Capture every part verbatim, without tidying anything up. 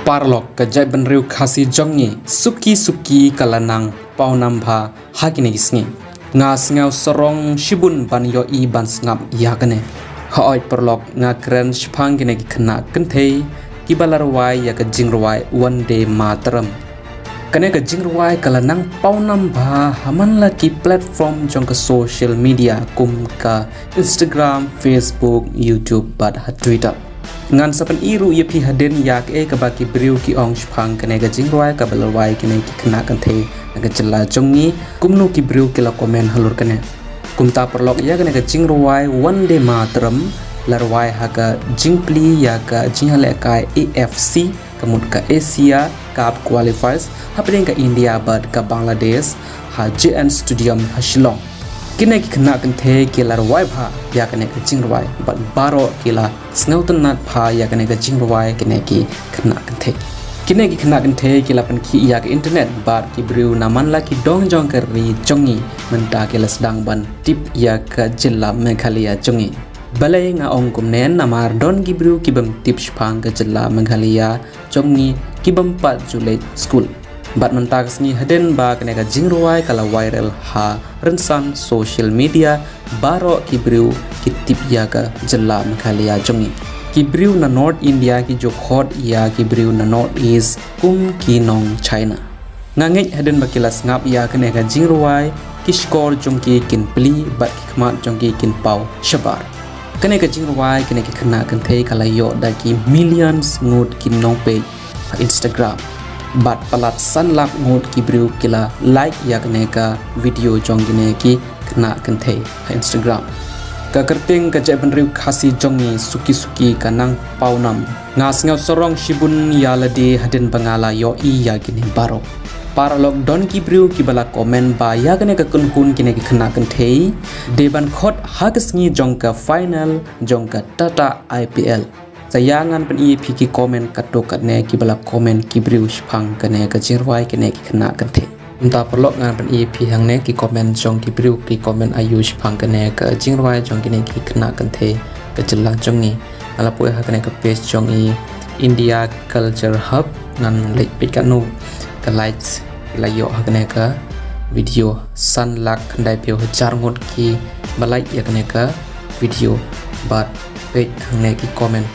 Paralok, ka jaitbynriew Khasi jong ngi suki suki ka la nang pawnam bha ha kine ki sngi. Nga sngew sarong shibun ban ïohi ban sngap ïa kane. Hooid paralok, nga kren shaphang kine ki khynnah kynthei kiba la rwai ïa ka jingrwai Vande Mataram. Kane ka jingrwai ka la nang pawnam bha ha man la ki platform jong ka social media kum ka Instagram, Facebook, YouTube bad ha Twitter. Ngan sa pyni ruh ïa phi hadien ïa kaei kaba ki briew ki ong shaphang kane ka jingrwai kaba la rwai kine ki khynnah kynthei na ka jylla jong ngi, kumno ki briew ki la comment halor kane. Kumta paralok, ïa kane ka jingrwai Vande Mataram la rwai ha ka jingplie ïa ka jingïalehkai A F C, ka mut ka Asia Cup Qualifiers, hapdeng ka India bad ka Bangladesh ha J N Stadium ha Shillong. Kine ki khynnah kynthei ki la rwai bha ïa kane ka jingrwai bad baroh ki la sngewtynnat bha ïa kane ka jingrwai kine ki khynnah kynthei. Kine ki khynnah kynthei ki la pynkhih ïa ka internet bad ki briew na man la ki dong jong ka ri jong ngi mynta ki la sdang ban tip ïa ka jylla Meghalaya jong ngi. Balei nga ong kumne? Namar don ki briew ki bym tip shaphang ka jylla Meghalaya jong ngi, ki bym pat ju leit skul. Bad mynta ka sngi hadien ba kane ka jingrwai ka la viral ha rynsan social media, baroh ki briew ki tip ïa ka jylla Meghalaya jong ngi. Ki briew na North India ki ju khot ïa ki briew na North East kum ki nong China. Nga ngeit hadien ba ki la sngap ïa kane ka jingrwai, ki shkor jong ki kin plie bad ki khmat jong ki kin paw shabar. Kane ka jingrwai kine ki khynnah kynthei ka la ïoh da ki millions ngut ki nongpeit ha Instagram. Bad palat san lak ngut ki briew ki la like ïa kane ka video jong kine ki khynnah kynthei ha Instagram. Ka kyrteng ka jaitbynriew Khasi jong ngi suki suki ka nang pawnam. Nga sngew sarong shibun ïa lade hadien ba nga la ïohi ïa kine baroh. Paralok, don ki briew kiba la comment ba ïa kane ka kynhun kine ki khynnah kynthei dei ban khot ha ka sngi jong ka final jong ka Tata I P L. Sa ïa ngan pyni ïa phi ki comment katto katne kiba la comment ki briew shaphang kane ka jingrwai kine ki khynnah kynthei. Mynta paralok ngan pyni ïa phi hangne ki comment jong ki briew ki comment aiu shaphang kane ka jingrwai jong kine ki khynnah kynthei ka jylla jong ngi. Nga la poi ha kane ka page jong i India Culture Hub, ngan leit peit katno ka likes ki la ïoh ha kane ka video. San lak khyndai phew hajar ngut kiba like ïa kane ka video. Bad peit hangne ki comment.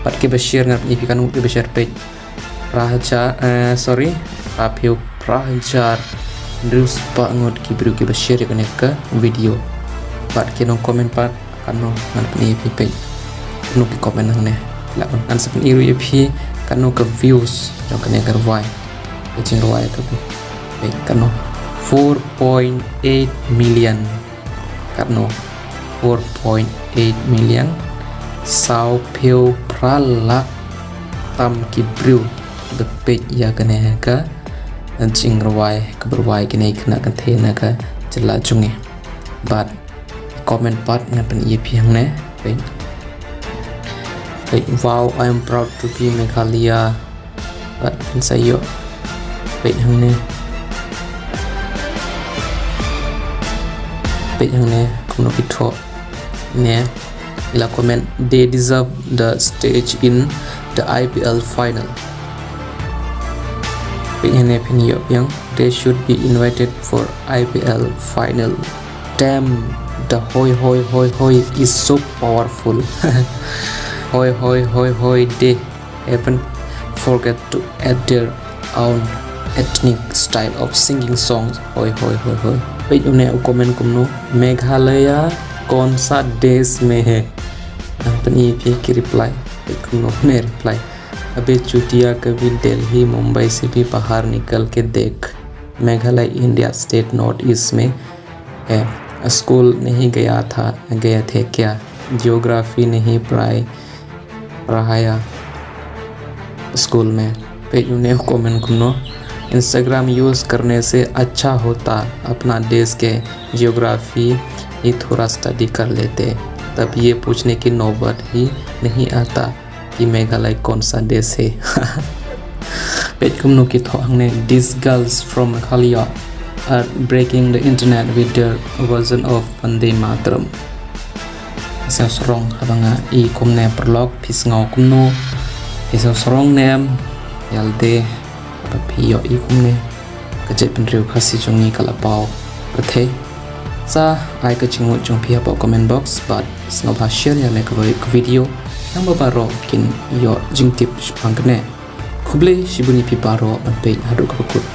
Bad kiba share ngan pyni ïa phi katno kiba share, peit. Phra hajar, eh, sorry, phra phew phra hajar hynriew spah ngut ki briew kiba share ïa kane ka video. Bad ki nong comment pat katno, ngan pyni ïa phi, peit. Katno ki comment hangne. Lah, ngan sa pyni ruh ïa phi katno ka views jong kane ka rwai. Ka jingrwai ka bu. Peit katno. Four point eight million. Katno, four point eight million, saw phew phra lak tam ki briew ba peit ïa kane ka jingrwai kaba rwai kine ki khynnah kynthei na ka jylla jong ngi. Bad comment pat ngan pyni ïa phi hangne. Peit. Peit, wow, I am proud to be Meghalaya. Bad phin sa ïoh. Peit hangne. Peit hangne kumno ki thoh. Ne, i la comment, "They deserve the stage in the I P L final." Peit hangne phin ïoh biang, "They should be invited for I P L final." Damn, the hoi hoi hoi hoi is so powerful. Hoi hoi hoi hoi, they haven't forget to add their own ethnic style of singing songs. Hoi hoi hoi hoi. Peit une u comment kumno, "Meghalaya kaun sa desh mein hai?" Ngan pyni ïa phi ki reply. Peit kumno une reply. "अबे चूतिया, कभी दिल्ली मुंबई से भी बाहर निकल के देख, मेघालय इंडिया स्टेट नॉर्थ ईस्ट में है। स्कूल नहीं गया था, गए थे क्या? ज्योग्राफी नहीं पढ़ाई, पढ़ाया स्कूल में।" Peit une comment kumno, "Instagram use करने से अच्छा होता, अपना देश के ज्योग्राफी ही थोड़ा स्टडी कर लेते, तब ये पूछने की नौबत ही नहीं आता कि मेघालय कौन सा देश है।" Peit kumno ki thoh hangne, "These girls from Meghalaya are breaking the internet with their version of Vande Mataram." Sa sarong haba nga i kumne, paralok, phi sngew kumno? Phi sngewsarong ne em ïa lade ba phi ïohi kumne ka jaitbynriew Khasi jong ngi ka la paw pyrthei? Sa ai ka jingmut jong phi hapoh comment box bad sngewbha share ïa kane ka video, tang ba baroh kin ïoh jingtip shaphang kane. Khublei shibun ïa phi baroh ban peit haduh kaba kut.